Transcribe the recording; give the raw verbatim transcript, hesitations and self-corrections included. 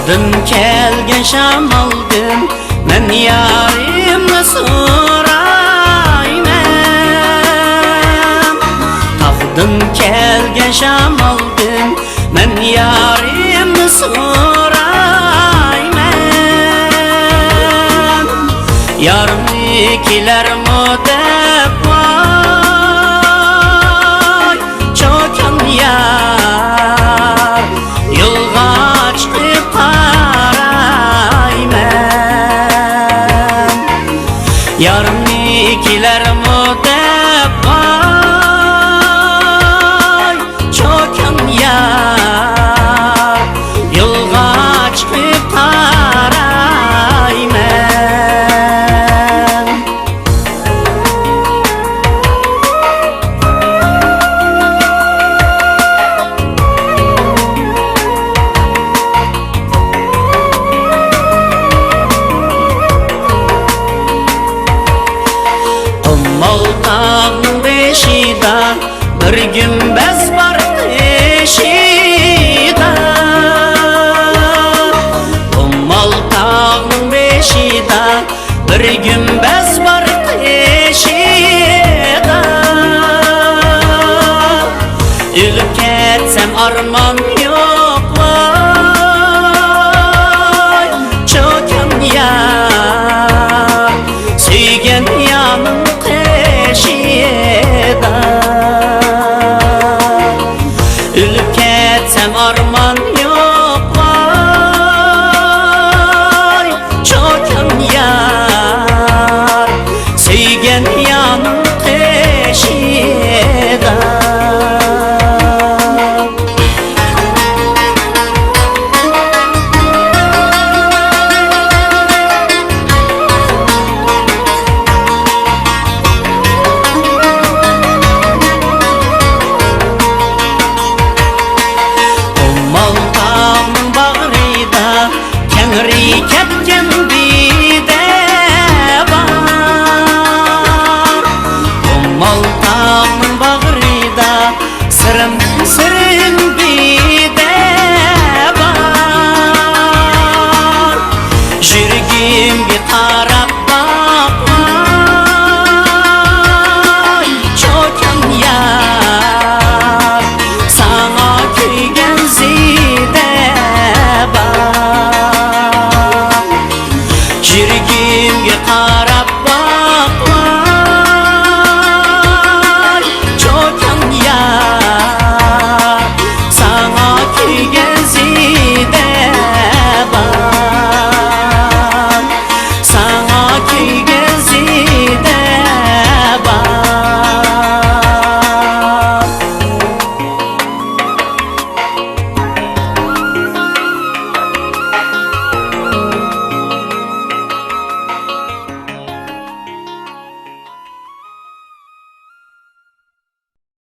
تاغدىن كەلگەن شامالدىن مەن يارىمنى سورايمەن. تاغدىن كەلگەن شامالدىن مەن يارىمنى سورايمەن. يارىمنى كېلەرمۇ دەپ ۋاي چوكان يار، يولغا چىقىپ قارايمەن. يارىمنى كېلەرمۇ دەپ ۋاي چوكان يار، يولغا چىقىپ قارايمەن. قۇمۇل تاغنىڭ بېشىدا بىر گۈمبەز بار قېشىدا. قۇمۇل تاغنىڭ بېشىدا بىر گۈمبەز بار قېشىدا. ئۆلۈپ كەتسەم ئارمان